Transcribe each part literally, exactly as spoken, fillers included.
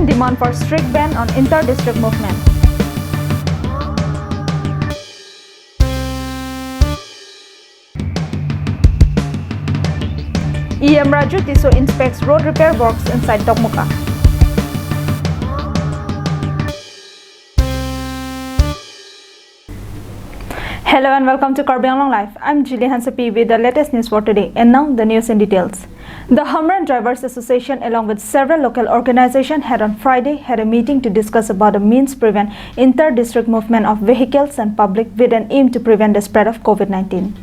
Demand for strict ban on inter-district movement. E M Raju Tisso inspects road repair works inside Dokmoka. Hello and welcome to Karbi Anglong Live. I'm Julie Hansepi with the latest news for today. And now the news in details. The Hamren Drivers Association, along with several local organizations, had on Friday had a meeting to discuss about the means prevent inter-district movement of vehicles and public with an aim to prevent the spread of COVID nineteen.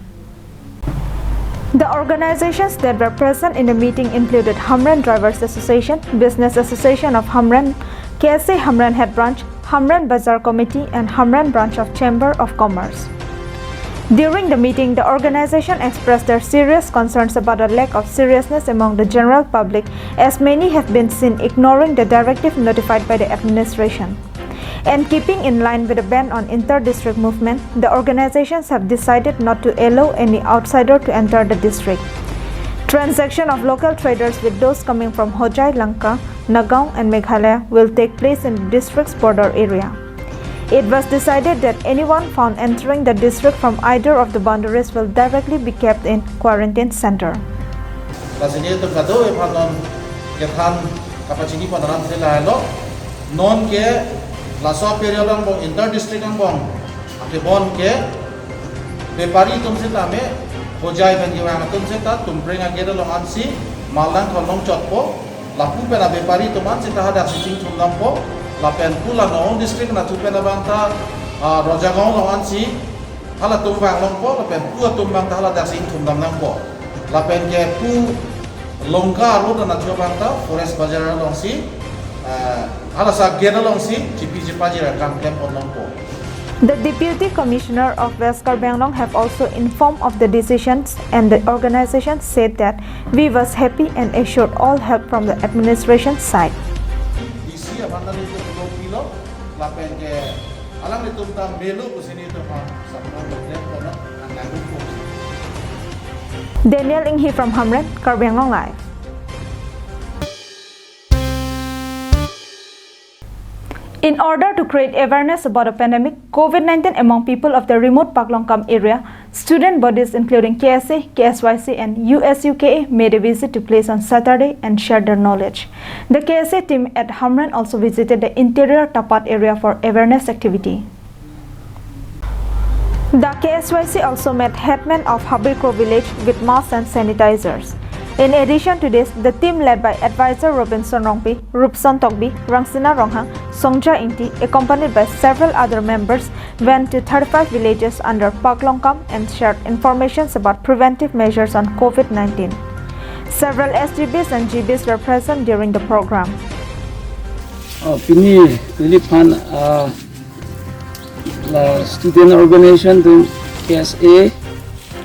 The organizations that were present in the meeting included Hamren Drivers Association, Business Association of Hamren, K S A Hamren Head Branch, Hamren Bazar Committee, and Hamren Branch of Chamber of Commerce. During the meeting, the organization expressed their serious concerns about a lack of seriousness among the general public, as many have been seen ignoring the directive notified by the administration. And keeping in line with the ban on inter-district movement, the organizations have decided not to allow any outsider to enter the district. Transaction of local traders with those coming from Hojai, Lanka, Nagaon and Meghalaya will take place in the district's border area. It was decided that anyone found entering the district from either of the boundaries will directly be kept in quarantine center. Lasi nelitum kadokave aphan non kethan kapachini pon alam si lahelo. Non ke laso period angbong, inter district angbong akebon ke bepari atum setame, Hojai pen kevang atum seta Tumpreng agate along ansi malang thon longchotpo. Lapu pen abepari atum an seta hadaksi chingthum dampo. Lapen pu la Nagaon district nathu pen abang ta, ah, Rojagaon along ansi halatum vang longpo, lapen pu atum abang ta haladaksi ingthum dam nangpo. Lapen ke pu Lanka road nathu abang ta Forest Bazar alongsi, eh, halasi gate alongsi chipi chipajir akam klem pon longpo. The Deputy Commissioner of West Karbi Anglong have also informed of the decisions, and the organization said that we was happy and assured all help from the administration side. D C aphan nelitum pilo, lapen ke alanglitum ta melo pusi nelitum aphan sapna problem kono nang lagu po. Daniel Inghi from Hamren, Karbi Anglong Live. In order to create awareness about the pandemic COVID nineteen among people of the remote Paklongkam area, student bodies including K S A, K S Y C and U S U K A made a visit to place on Saturday and shared their knowledge. The K S A team at Hamren also visited the interior Tapat area for awareness activity. The K S Y C also met headman of Habikro village with masks and sanitizers. In addition to this, the team led by advisor Robinson Rongpi, Rupson Tokbi, Rangsina Ronghang, Songja Ingti, accompanied by several other members, went to thirty-five villages under Paklongkam and shared informations about preventive measures on COVID nineteen. Several S G Bs and G Bs were present during the program. Oh, pini, pini phan, ah, la student organization atum, K S A,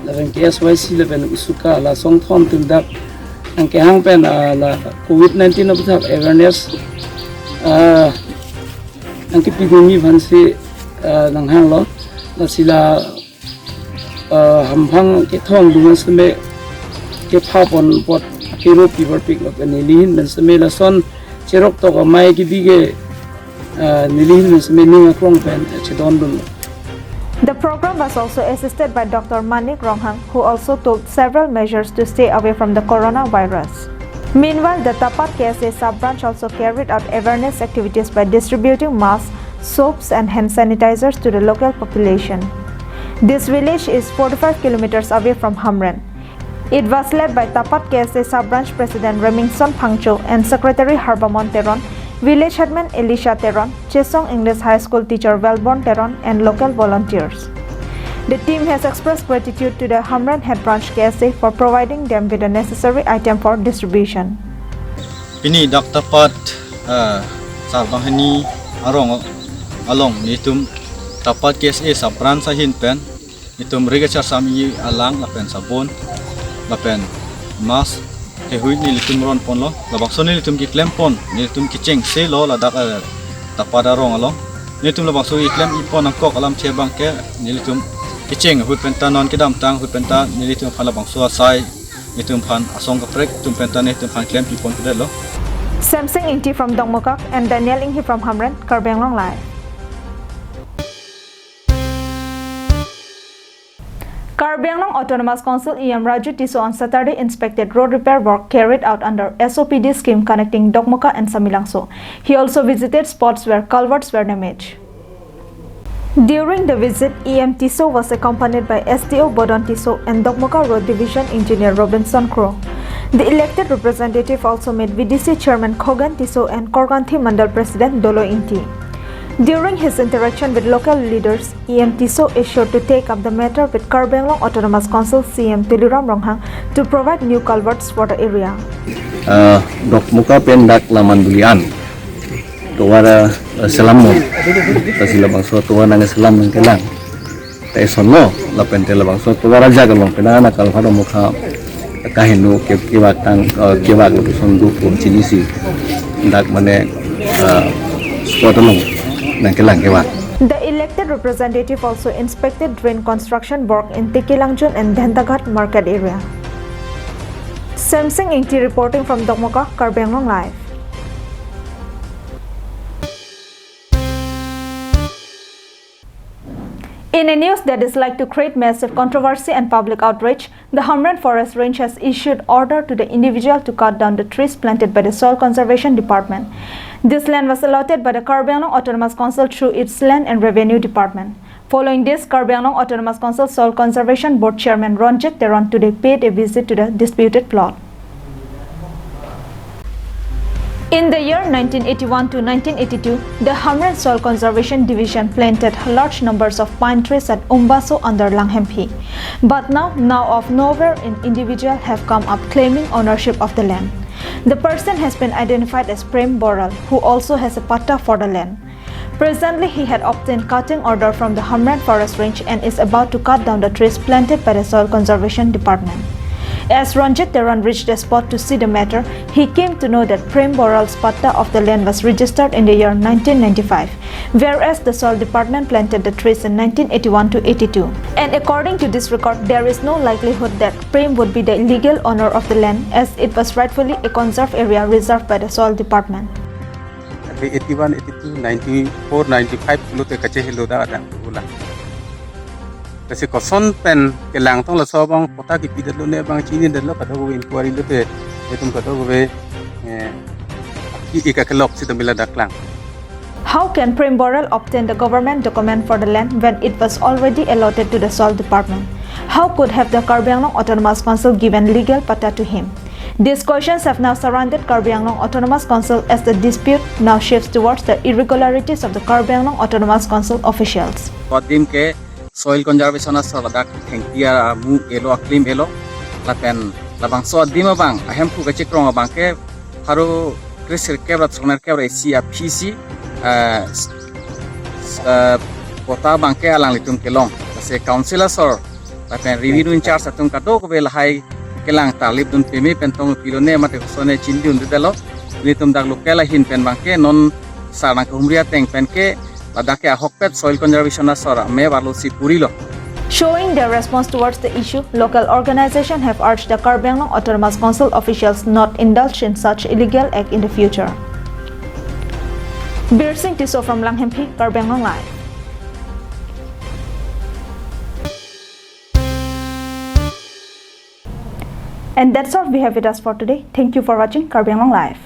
lapen K S Y C, lapen USUKA, la songthom atum dak nangkehang pen, ah, la COVID nineteen aphuthak awareness, ah, nangkepidunji aphansi, ah, nanghanglo. Lasi la, ah, hamphang kethom dun seme kepha pon apot kero piver pik lapen neli ahin pen seme lason cherok tok amei kebi ke, ah, neli ahin pen seme ning aklong pen chedondun. The program was also assisted by Doctor Manik Ronghang, who also told several measures to stay away from the coronavirus. Meanwhile, the Tapat K S A sub-branch also carried out awareness activities by distributing masks, soaps and hand sanitizers to the local population. This village is forty-five kilometers away from Hamren. It was led by Tapat K S A sub-branch president Remingson Phangcho and secretary Harbamon Teron, village headman Elisha Teron, Chesong English High School teacher Wellborn Teron and local volunteers. The team has expressed gratitude to the Hamren Head Branch K S A for providing them with the necessary item for distribution. Pini dak Tapat, eh, Sarbang Hini arong along nelitum Tapat K S A sub-branch ahin pen nelitum rik acharsam-i alang lapen sabon lapen mask heihui nelitum ron ponlo. Labangso nelitum keklem pon, nelitum kechengse lo ladak, eh, Tapat arong along. Nelitum labangso keklem-i pon nangkok alamthe abang ke nelitum kecheng ahut pen ta non kedamtang ahut pen ta nelitum aphan labangso asai nelitum aphan asong kaprek atum pen ta nelitum aphan klem-i pon pedetlo. Samsing Ingti from Dokmoka and Daniel Inghi from Hamren, Karbi Anglong Live. Karbi Anglong Autonomous Council E M Raju Tisso on Saturday inspected road repair work carried out under S O P D scheme connecting Dokmoka and Samelangso. He also visited spots where culverts were damaged. During the visit, E M Tisso was accompanied by S D O Bodon Tisso and Dokmoka Road Division Engineer Robinson Kro. The elected representative also met V D C Chairman Khogen Tisso and Korkanthi Mandal President Dolo Ingti. During his interaction with local leaders, E M Tisso is sure to take up the matter with Karbi Anglong Autonomous Council C E M Tuliram Ronghang to provide new culverts for the area. Ah, Dokmoka pen dak Lamandulian. Tovar, ah, selam mo. Lasi labangso tovar nangselam nangkelang. Te sonlo, lapen te labangso tovar ajak along pen ana culvert Dokmoka kaheno ke, kevak tang, ah, kevak lo son du pum chinisi. Dak mane, ah, spot along nangkelang kevak. The elected representative also inspected drain construction work in Tekelangjun and Dhentaghat market area. Samsing Ingti reporting from Dokmoka, Karbi Anglong Live. In a news that is like to create massive controversy and public outrage, the Hamren Forest Range has issued order to the individual to cut down the trees planted by the Soil Conservation Department. This land was allotted by the Karbi Anglong Autonomous Council through its Land and Revenue Department. Following this, Karbi Anglong Autonomous Council Soil Conservation Board Chairman Ronjit Teron today paid a visit to the disputed plot. In the year nineteen eighty-one to nineteen eighty-two, the Hamren Soil Conservation Division planted large numbers of pine trees at Umbaso under Langhemphi. But now, now of nowhere, an individual have come up claiming ownership of the land. The person has been identified as Prem Baral, who also has a patta for the land. Presently, he had obtained cutting order from the Hamren Forest Range and is about to cut down the trees planted by the Soil Conservation Department. As Ranjit Teron reached the spot to see the matter, he came to know that Prem Baral's patta of the land was registered in the year nineteen ninety-five, whereas the Soil Department planted the trees in nineteen eighty-one to eighty-two. And according to this record, there is no likelihood that Prem would be the legal owner of the land, as it was rightfully a conserved area reserved by the Soil Department. Ate eighty-one, eighty-two, ninety-four, ninety-five pulote kachehelo dak adang pulo. Lasi koson pen kelang tong laso abang patta kipidetlo ne abang chinidetlo, kadokave inquiry lote, itum kadokave, eh, i, i kakelok sitame ladak lang. How can Prem Baral obtain the government document for the land when it was already allotted to the Soil Department? How could have the Karbi Anglong Autonomous Council given legal patta to him? These questions have now surrounded Karbi Anglong Autonomous Council as the dispute now shifts towards the irregularities of the Karbi Anglong Autonomous Council officials. Kodim ke Soil Conservation Asor ladak thengpi amu elo, aklim elo, lapen labangso adim abang ahemphu kachekrong abang ke pharo kre sirkep ra throknerkep ra isi aphisi, eh, s-, s-, eh, patta abang ke alanglitum kelong. Lasi Council Asor lapen revenue in charge atum kadokave lahai kelang tarlip dun peme pen tong pilone mate kosone chindundetlo. Nelitum dak local ahin pen abang ke non sar nangkehumri ateng pen ke ladak ke ahokpet Soil Conservation Asor ame varlo si purilo. Showing their response towards the issue, local organization have urged the Karbi Anglong Autonomous Council officials not indulge in such illegal act in the future. Birsing Tisso from Langhemphi, Karbi Anglong Live. And that's all we have with us for today. Thank you for watching Karbi Anglong Live.